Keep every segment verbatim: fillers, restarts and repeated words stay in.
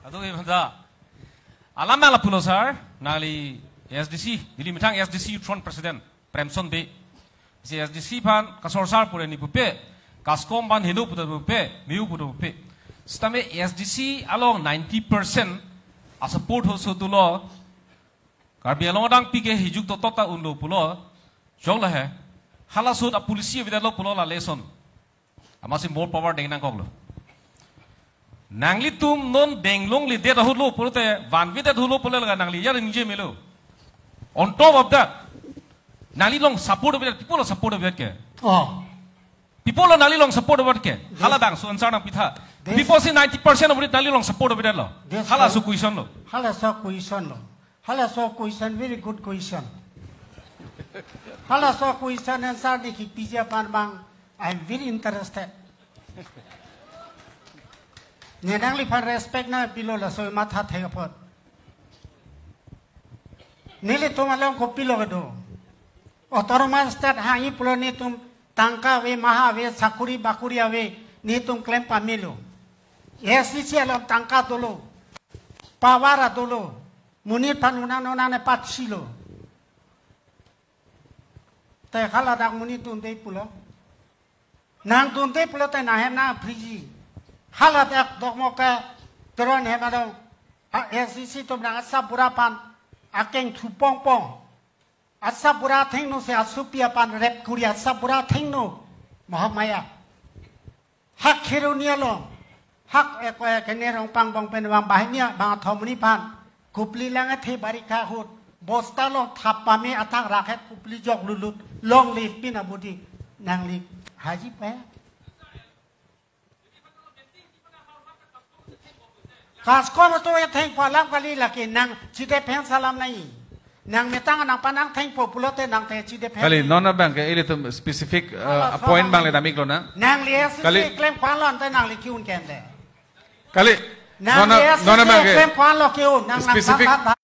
Ado ke bhanta. Alam abang lapulo sir, nangli A S D C, neli methang A S D C Youth Front President, Premson Bey. Si A S D C aphan kasorsar pure ni pupe, kaskom aphan heno puta pupe, miu puta pupe. Sitame A S D C along ninety percent a-support hoso dolo. Karbi Anglong adang pi ke hijuk totot ta unlo pulo. Jok lahe. Hala ahut a-policy avedetlo pulo la lesson. Amatsi more power deng nangkoklo. Nanglitum non deng longledet ahut lo pulote, vanvedet ahut lo pulo laga nangli ya ningje melo. On top of that, nangli along support avedet, pi apotlo support avedet ke. Oh. Pi apotlo nangli along support avedet ke. Hala abang so answer nangpitha. This Pi apotsi ninety percent of it nangli along support avedetlo. This Hala so question lo. Hala so question lo. Hala so question, very good question. Hala so question answer neli kipiji aphan abang, I am very interested. Ne nangliphan respect nangpilo laso matha thek apot. Nelitum along kopilo kedo. Autonomous state hangji pulo netum tangka ave, maha ave, sakuri bakuri ave, netum klem pamelo. A S D C along tangka dolo. Power dolo. Monit aphan unan unan ne patsi lo. Te hala dak monit dunde pulo. Nangdunde pulote nanghem nangphriji. Hala dak dokmoka Teron hem adong. A S D C atum nang asap bura aphan akeng thupongpong. Asap bura athengno si asopi aphan rape kuri, asap bura athengno Mahamaya. Hak Kheroni along, hak ek, ek, kene Rongpang bong pen bang banghini bangkethom arni aphan, Kupli lang athe barikha ahut, bosta along thap pame athak rakhet Kupli jok lulut, longle pin abudi, nangli haji pa. Kaskom atum athengpo alam kali, lake nang chidephen alam nai. Nang metang nangphan nangthengpo pulote nang te chidephen. Kali, non abang ke ilitum specific, uh, Hala point so abang le damiklo na. Nangli A S D C Kali. Klem kwanlo te nangli ki-un kente. Kali, Nangli non, A S D C non abang ke klem kwanlo ki-un, nang nang specific. Thap thap.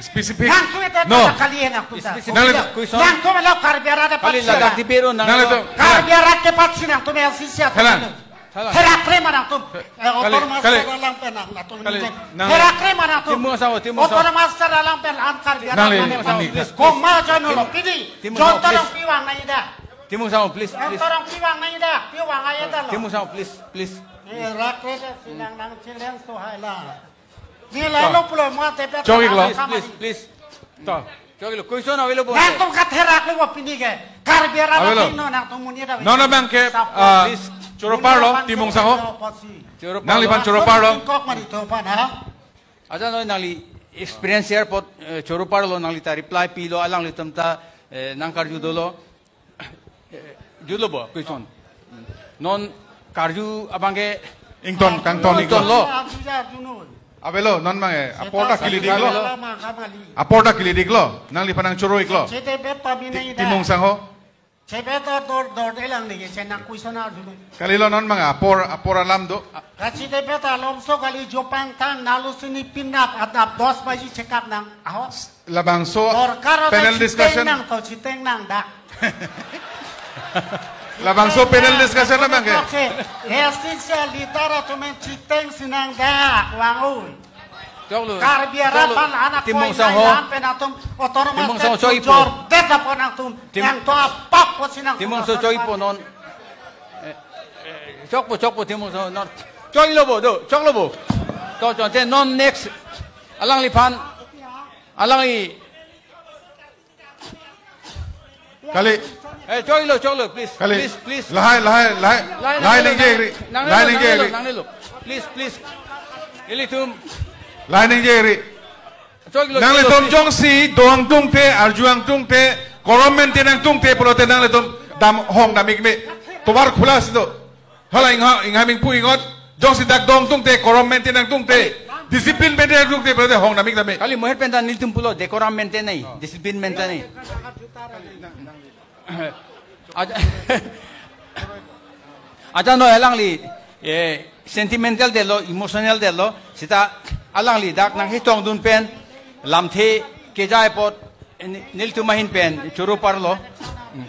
Specific. Nangtum ete No. Kali nangtum ta. Specific. Nang le Nangtum elo Karbi arat Kali patsi laga la. Tibero nang Nang le. Itu. Karbi arat ke patsi nangtum A S D C Helang. Atum. Helang. Therak kre ma nangtum. Eh, Kali, Autonomous kali. State alam pen nang, nangtum Kali, ningje. Nang Therak kre ma nangtum. Timung Sangho, Timung Sangho. Autonomous State alam pen an Karbi arat Nang le, nang. Timung Sangho, please, Koma please. Jono lo, Timung, pidi. Timung Sangho, Jonta long please. Piwang nai da. Timung Sangho, please, please. Jonta long piwang nai da, piwang nai da lo. Timung Sangho, please, please. Eh, rak kre da si nang nang challenge to hai la. Ni la To. Lo pulo mo te pe Choklo. Please, please, please. To. Choklo, question avelo bo. Nangtum katherak lo bo pini ke. Karbi arat Avelo. Athengno nangtum monit ave. Non abang ke, Sap- ah, Please. Choro parlo, Monit Timung Sangho. Choro parlo. Nangliphan choro parlo. Kok mari to pan ha. Acha no nangli experience share apot, eh, choro parlo nangli ta reply pilo alanglitum ta, eh, nangkarju dolo. Eh, jutlo bo, question. Non karju abang ke Ington, kangton Ington ington. Lo. Avelo, non abang ke, apor ta kilidik lo. Apor ta kilidik lo, nangliphan nangchoro iklo. Chete bet pabinai Ti-, da. Timung Sangho. Chebet dor dor de lang neke chenang question arju. Kalilo non abang apor, apor alam do. Kachebet alomso kali jopang tang nalu sini pinap adap dos baji chekap nang. Aho. Labangso Sorkar panel discussion. Chiteng nang to chiteng nang da. Labangso panel discussion abang ke. Hesti se litara tumen chiteng sinang da wang oi. Choklo. Karbi arat Choklo. Aphan anak Timung koi Sangho. Nai pen atum otonom Timung Sangho choi po. Jor det apot nangtum. Tim- Nangtum apap po sinang Timung Sangho choi po non. Eh, eh, chokpo, chokpo Timung Sangho non. Choilo bo, do, choklo bo. To, chon, te non next. Alangliphan. Alangli Kali. Eh, choklo, choklo, please, Kali. Please, please. Lahai, lahai, lahai. Lahai, lahai, nanglo, nangje nanglo, ri. Nanglo, lahai, nanglo, nangje nanglo, ri. Nanglo. Please, please. Ilitum. Lahai nangje ri. Choklo, nanglitum choklo, please. Jongsi do-ang tungte, arju-ang tungte, korom maintain-ang tungte, pulote nanglitum dam hong damik me. Tovar khula si do. Hala ingha-, ingham ingpu ingot, jongsi dak do-ang tungte, korom maintain-ang tungte, discipline maintain-ang tungte, pulote hong damik tame. Kali moher pen ta nelitum pulo, decorum maintain nai, oh. Discipline maintain nai. Aja, aja no alangli, eh, sentimental detlo, emotional detlo, seta alangli dak nangchetongdun pen, lamthe kejai apot, eh, nel-, nelitum ahin pen, choro parlo. Hmm.